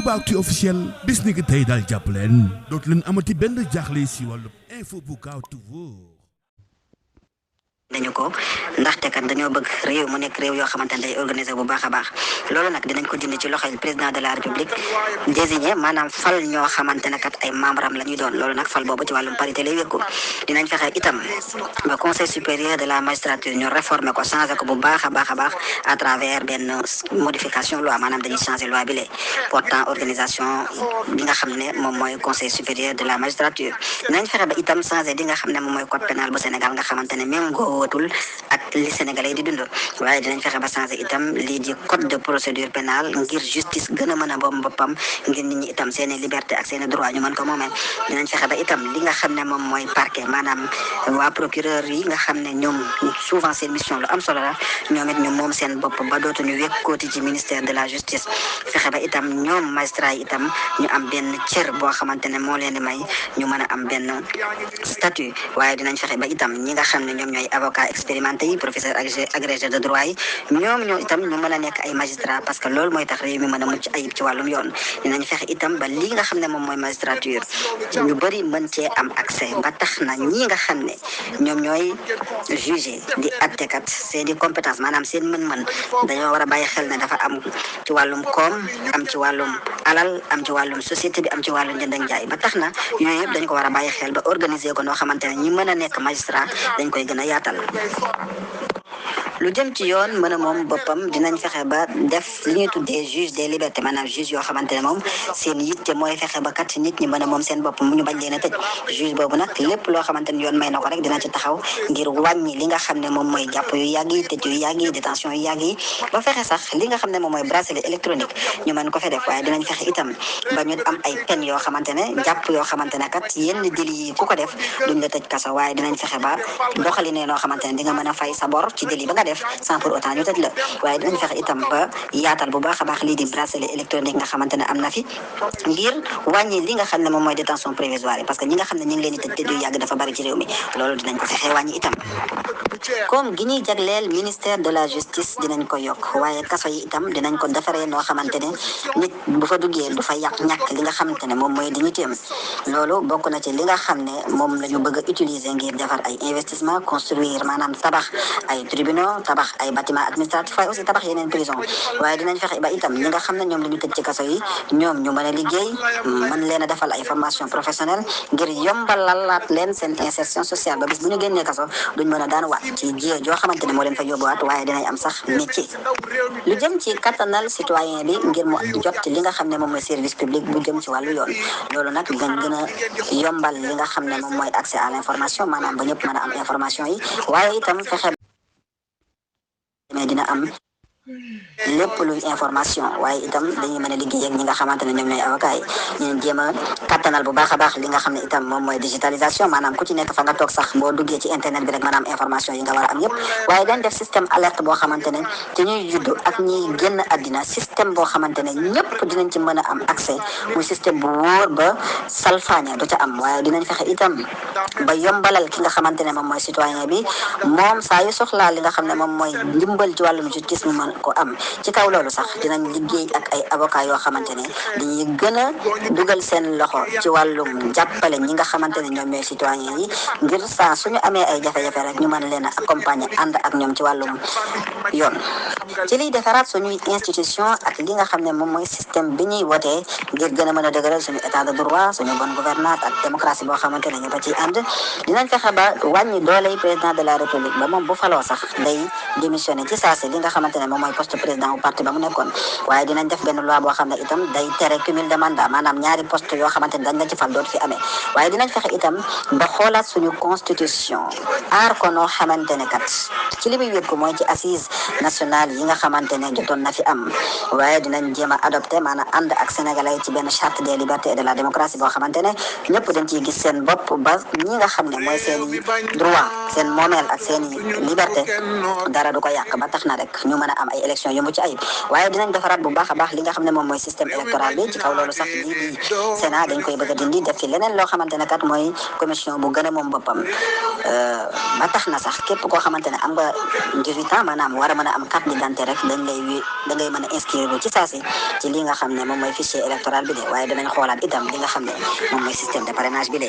Aboubacry officiel bis ni ki tey daal jàpp leen dootu leen amati benn jaaxle si wàllu info bu gaaw te wóor. dañu ko ndaxte kat dañoo bëgg réew mu nekk réew yoo xamante ne day organisé bu baax a baax loolu nag dinañ ko dindi ci loxoy président de la république désigné maanaam fal ñoo xamante ne kat ay membre am la ñuy doon loolu nag fal boobu ci wàllum parité lay wékku dinañ fexe itam ba conseil supérieur de la magistrature ñu réformer ko changé ko bu baax a baax à travers benn modification loi maanaam dañuy changé loi bi lee portant organisation bi nga xam ne moom mooy conseil supérieur de la magistrature dinañ fexe ba itam changé li nga xam ne moom mooy code pénal bu Sénégal nga xamante ne même watul ak li Sénégalais di dund waaye dinañ fexe ba changé itam lii di code de procédure pénale ngir justice gën a mën a boom boppam ngir nit ñi itam seeni liberté ak seeni droit ñu mën ko moomee dinañ fexe ba itam li nga xam ne moom mooy parquet maanaam waa procureur yi nga xam ne ñoom souvent seen mission lu am solo la ñoom it ñu moom seen bopp ba dootuñu wekkooti ci ministère de la justice fexe ba itam ñoom magistrat yi itam ñu am benn cër boo xamante ne moo leen di may ñu mën a am benn statut waaye dinañ fexe ba itam ñi nga xam ne ñoom ñooy avocat expérimenté yi professeur agrégé de droit yi ñoom ñoo itam ñu mën a nekk ay magistrat parce que loolu mooy tax réew mi mën a mucc ayib ci wàllum yoon dinañ fexe itam ba lii nga xam ne moom mooy magistrature ñu bëri mën cee am accès ba tax na ñi nga xam ne ñoom ñooy jugé di attekat seen i compétence maanaam seen mën-mën dañoo war a bàyyi xel ne dafa am ci wàllum koom am ci wàllum alal am ci wàllum société bi am ci wàllum jënd ak jaay ba tax na yooyu yëpp dañ ko war a bàyyi xel ba organiser ko noo xamante ne ñi mën a nekk magistrat dañ koy gën a yaatal lu jëm ci yoon mën a moom boppam dinañ fexe ba def li ñuy tuddee juge des libertés maanaam juge yoo xamante ne moom seen yitte mooy fexe ba kat nit ñi mën a moom seen bopp mu ñu bañ leen a tëj juge boobu nag lépp loo xamante ne yoon may na ko rek dina ci taxaw ngir wàññi li nga xam ne moom mooy jàpp yu yàgg yi tëj yu yàgg yi détention yu yàgg yi ba fexe sax li nga xam ne moom mooy bracelet électronique ñu mën ko fe def waaye dinañ fexe itam ba ñu am ay peine yoo xamante ne jàpp yoo xamante ne kat yenn délit yi ku ko def duñ la tëj kaso waaye dinañ fexe ba doxali ne noo xamante ne di nga mën a fay sa bor ci délit ba nga def sans pour autant ñu tëj la waaye dinañ fexe itam ba yaatal bu baax a baax lii di bracelet électronique nga xamante ne am na fi ngir wàññi li nga xam ne moom mooy détention provisoire yi parce que ñi nga xam ne ñu ngi leen di tëj tëj yu yàgg dafa bari ci réew mi loolu dinañ ko fexe wàññi itam comme gi ñuy jagleel ministère de la justice dinañ ko yokk waaye kaso yi itam dinañ ko defaree noo xamante ne nit bu fa duggee du fa ñàkk li nga xamante ne moom mooy dignité am loolu bokk na ci li nga xam ne moom la ñu bëgg a utiliser ngir defar ay investissement construire maanaam tabax ay tribunaux tabax ay bâtiment administratif waaye aussi tabax yeneen prison waaye dinañ fexe ba itam ñi nga xam ne ñoom la ñu tëj ci kaso yi ñoom ñu mën a liggéey mën leen a defal ay formation professionnelle ngir yombalalaat leen seen insertion sociale ba bis bu ñu génnee kaso duñ mën a daan waat ci jiye joo xamante ne moo leen fa yóbbuwaat waaye dinañ am sax métier lu jëm ci kattanal citoyen bi ngir mu jot li nga xam ne moom mooy service public bu jëm ci wàllu yoon loolu nag dinañ gën a yombal li nga xam ne moom mooy accès à l'information maanaam ba ñëpp mën a am information yi waaye itam fexe mais dina am lépp luy information waaye itam dañuy mën a liggéey ak ñi nga xamante ne ñoom ñooy avocat yi ñu jéem a kattanal bu baax a baax li nga xam ne itam moom mooy digitalisation maanaam ku ci nekk fa nga toog sax boo duggee ci internet bi rek maanaam information yi nga war a am yëpp waaye dañ def système alerte boo xamante ne te ñuy juddu ak ñiy génn àddina système boo xamante ne ñëpp dinañ ci mën a am accès muy système bu wóor ba salfaaña du ca am waaye dinañ fexe itam ba yombalal ki nga xamante ne moom mooy citoyen bi moom saa yu soxlaa li nga xam ne moom mooy ndimbal ci wàllum justice mu mën ko am ci kaw loolu sax dinañ liggéey ak ay avocat yoo xamante ne dañuy gën a dugal seen loxo ci wàllum jàppale ñi nga xamante ne ñoom ñooy citoyen yi ngir saa suñu amee ay jafe-jafe rek ñu mën leen a accompagner ànd ak ñoom ci wàllum yoon ci liy defaraat suñuy institution ak li nga xam ne moom mooy système bi ñuy wotee ngir gën a mën a dëgëral suñu état de droit suñu bonne gouvernance ak démocratie boo xamante ne ñëpp a ciy ànd dinañ fexe ba wàññi dooley président de la république ba moom bu faloo sax day démissionné ci saa si li nga xamante ne moom mooy poste président bu parti ba mu nekkoon waaye dinañ def benn loi boo xam ne itam day tere cumul de mandat maanaam ñaari poste yoo xamante ne dañ la ci fal dootu fi amee waaye dinañ fexe itam ba xoolaat suñu constitution aar ko noo xamante ne kat ci li muy wékku mooy ci assise nationale yi nga xamante ne jotoon na fi am waaye dinañ jéem a adopté maanaam ànd ak sénégalais ci benn charte des libertés et de la démocratie boo xamante ne ñëpp dañ ciy gis seen bopp ba ñi nga xam ne mooy seen i droit seen moomeel ak seen i liberté dara du ko yàq ba tax na rek ñu mën a am ay élection yu mucc ayib waaye dinañ defaraat bu baax a baax li nga xam ne moom mooy système électoral bi ci kaw loolu sax lii di Sénat dañ koy bëgg a dindi def ci leneen loo xamante ne kat mooy commission bu gën a moom boppam ba tax na sax képp koo xamante ne am nga 18 ans maanaam war a mën a am carte d'identité rek da ngay mën a inscrire ci saasi ci li nga xam ne moom mooy fichier électoral bi de waaye danañ xoolaat itam li nga xam ne moom mooy système de parrainage bi de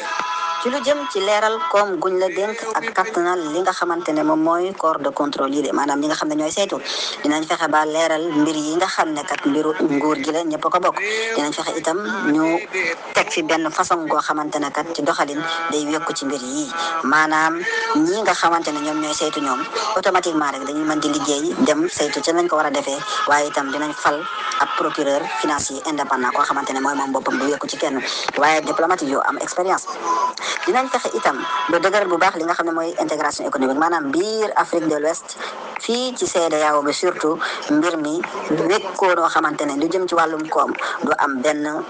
ci lu jëm ci leeral koom guñ la dénk ak kattanal li nga xamante ne moom mooy corps de contrôle yi de maanaam ñi nga xam ne ñooy saytu dinañ fexe ba leeral mbir yi nga xam ne kat mbiru nguur gi la ñëpp a ko bokk dinañ fexe itam ñu teg fi benn façon goo xamante ne kat ci doxalin day wekku ci mbir yi maanaam ñi nga xamante ne ñoom ñooy saytu ñoom automatiquement rek dañuy mën di liggéey dem saytu ci nañ ko war a defee waaye itam dinañ fal ab procureur financier indépendant koo xamante ne mooy moom boppam du wekku ci kenn waaye diplomatique yoo am expérience dinañ fexe itam ba dëgëral bu baax li nga xam ne mooy intégration économique maanaam biir Afrique de l'Ouest fii ci CEDEAO bi surtout mbir mi wekkoo noo xamante ne lu jëm ci wàllum koom du am benn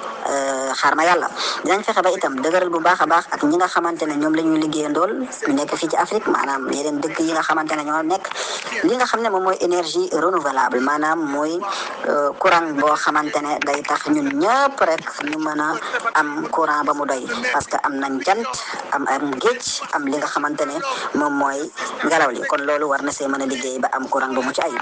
xaar ma yàlla dinañ fexe ba itam dëgëral bu baax a baax ak ñi nga xamante ne ñoom la ñuy liggéeyandool ñu nekk fii ci Afrique maanaam yeneen dëkk yi nga xamante ne ñoo nekk li nga xam ne moom mooy énergie renouvelable maanaam mooy courant boo xamante ne day tax ñun ñëpp rek ñu mën a am courant ba mu doy parce que am nañ jant am géej am li nga xamante ne moom mooy ngelaw li kon loolu war na see mën a liggéey ba am courant ba mu ci ayib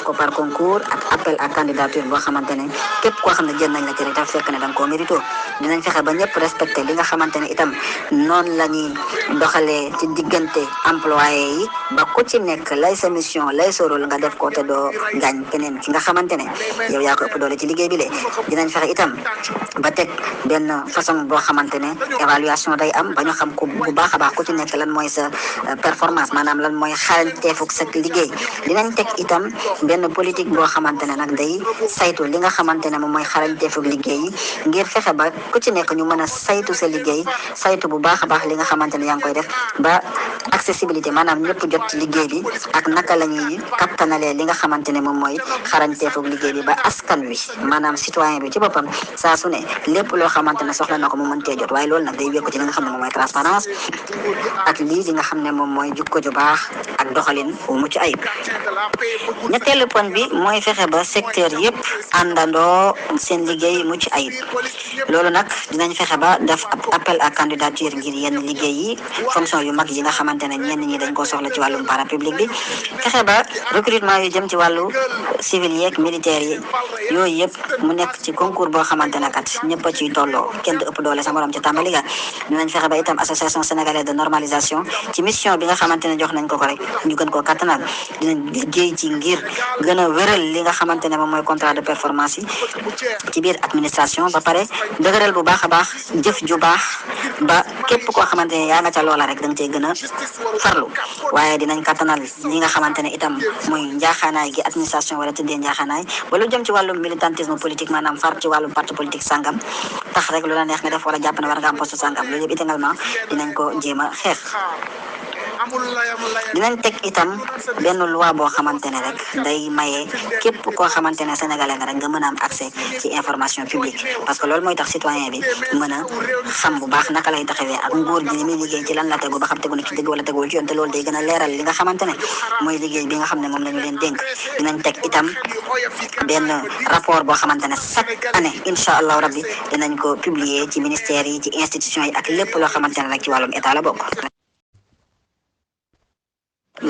ko par concours ak appel à candidature boo xamante ne képp koo xam ne jël nañ la ci rek dafa fekk ne da nga koo mérito dinañ fexe ba ñëpp respecté li nga xamante ne itam noonu la ñuy doxalee ci diggante employé yi ba ku ci nekk lay sa mission lay sa rôle nga def ko te doo gaañ keneen ki nga xamante ne yow yaa ko ëpp doole ci liggéey bi de dinañ fexe itam ba teg benn façon boo xamante ne évaluation day am ba ñu xam ko bu baax a baax ku ci nekk lan mooy sa performance maanaam lan mooy xarañteefuk sa liggéey dinañ teg itam benn politique boo xamante ne nag day saytu li nga xamante ne moom mooy xarañteefuk liggéey yi ngir fexe ba ku ci nekk ñu mën a saytu sa liggéey saytu bu baax a baax li nga xamante ne yaa ngi koy def ba accessibilité maanaam ñëpp jot ci liggéey bi ak naka la ñuy kattanalee li nga xamante ne moom mooy xarañteefuk liggéey bi ba askan wi maanaam citoyen bi ci boppam saa su ne lépp loo xamante ne soxla na ko mu mën cee jot waaye loolu nag day wekku ci li nga xam ne moom mooy transparence ak lii li nga xam ne moom mooy jukko ju baax ak doxalin wu mucc ayib ñetteelu point bi mooy fexe ba secteur yëpp àndandoo seen liggéey mucc ayib loolu nag dinañ fexe ba def appel à candidature ngir yenn liggéey yi fonction yu mag yi nga xamante ne ñenn ñi dañ koo soxla ci wàllum parapublic bi fexe ba recrutement yu jëm ci wàllu civil yeeg militaire yi yooyu yëpp mu nekk ci concours boo xamante ne kat ñëpp a ciy tolloo kenn du ëpp doole sa morom ci tàmbali ga dinañ fexe ba itam association sénégalaise de normalisation ci mission bi nga xamante ne jox nañ ko rek ñu gën koo kattanal dinañ liggéey ci ngir gën a wéral li nga xamante ne moom mooy contrat de performance yi ci biir administration ba pare dëgëral bu baax a baax jëf ju baax ba képp koo xamante ne yaa nga ca loola rek da nga cey gën a farlu waaye dinañ kattanal li nga xamante ne itam mooy njaaxaanaay gi administration wala tëddee njaaxaanaay ba lu jëm ci wàllum militantisme politique maanaam far ci wàllum parti politique sangam tax rek lu la neex nga def wala jàpp ne war nga am poste sangam loolu yëpp également dinañ ko jéem a xeex dinañ teg itam benn loi boo xamante ne rek day maye képp koo xamante ne sénégalais nga rek nga mën a am accès ci information publique parce que loolu mooy tax citoyen bi mën a xam bu baax naka lay taxawee ak nguur gi ni muy liggéey ci lan la tegu ba xam tegu na ci dëgg wala teguwul ci yoon te loolu day gën a leeral li nga xamante ne mooy liggéey bi nga xam ne moom la ñu leen dénk dinañ teg itam benn rapport boo xamante ne chaque année incha allahu rabbi dinañ ko publier ci ministères yi ci institutions yi ak lépp loo xamante ne rek ci wàllum état la bokk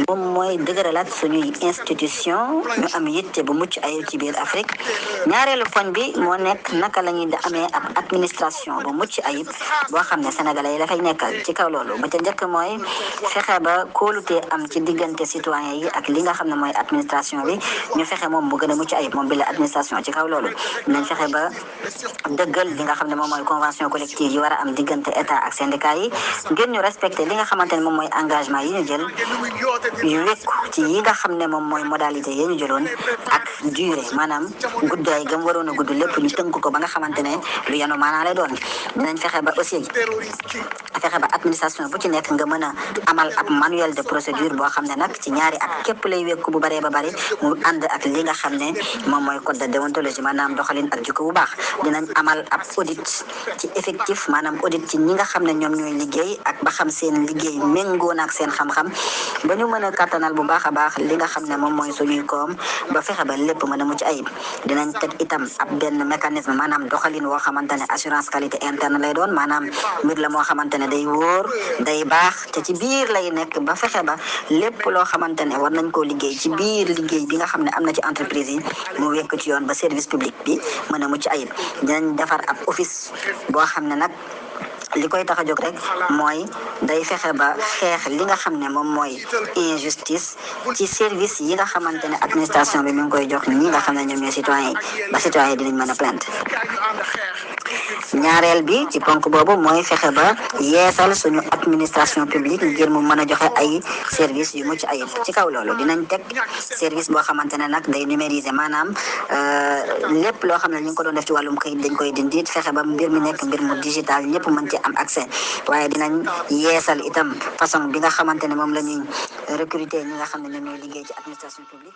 moom mooy dëgëralaat suñuy institution ñu am yitte bu mucc ayib ci biir Afrique ñaareelu poñ bi moo nekk naka la ñuy amee ab administration bu mucc ayib boo xam ne sénégalais yi dafay nekkal ci kaw loolu ba ca njëkk mooy fexe ba kóolute am ci diggante citoyen yi ak li nga xam ne mooy administration bi ñu fexe moom mu gën a mucc ayib moom bi la administration ci kaw loolu nañ fexe ba dëggal li nga xam ne moom mooy convention collective yi war a am diggante état ak syndicat yi ngir ñu respecté li nga xamante ne moom mooy engagement yi ñu jël yu wekku ci yi nga xam ne moom mooy modalité yi ñu jëloon ak durée maanaam guddaay gam waroon a gudd lépp ñu tënk ko ba nga xamante ne lu yanu maanaa lay doon dinañ fexe ba aussi fexe ba administration bu ci nekk nga mën a amal ab manuel de procédure boo xam ne nag ci ñaari at képp lay wekku bu baree ba bari mu ànd ak li nga xam ne moom mooy code de déontologie maanaam doxalin ak jikko bu baax dinañ amal ab audit ci effectif maanaam audit ci ñi nga xam ne ñoom ñooy liggéey ak ba xam seen liggéey méngoo na ak seen xam-xam ba ñu mën a kattanal bu baax a baax li nga xam ne moom mooy suñuy koom ba fexe ba lépp mën a mucc ayib dinañ teg itam ab benn mécanisme maanaam doxalin woo xamante ne assurance qualité interne lay doon maanaam mbir la moo xamante ne ne day wóor day baax te ci biir lay nekk ba fexe ba lépp loo xamante ne war nañ koo liggéey ci biir liggéey bi nga xam ne am na ci entreprise yi mu wekk ci yoon ba service public bi mën a mucc ayib. dinañ defar ab office boo xam ne nag li koy tax a jóg rek mooy day fexe ba xeex li nga xam ne moom mooy injustice ci service yi nga xamante ne administration bi mi ngi koy jox ñi nga xam ne ñoom ñooy citoyen yi ba citoyen yi dinañ mën a plainte. ñaareel bi ci ponk boobu mooy fexe ba yeesal suñu administration publique ngir mu mën a joxe ay service yu mucc ayib. ci kaw loolu dinañ teg service boo xamante ne nag day numériser maanaam lépp loo xam ne ñu ngi ko doon def ci wàllum këyit dañ koy dindi fexe ba mbir mi nekk mbir mu digital ñëpp mën ci am accès. waaye dinañ yeesal itam façon bi nga xamante ne moom la ñuy recruter ñi nga xam ne ñoom ñooy liggéey ci administration publique.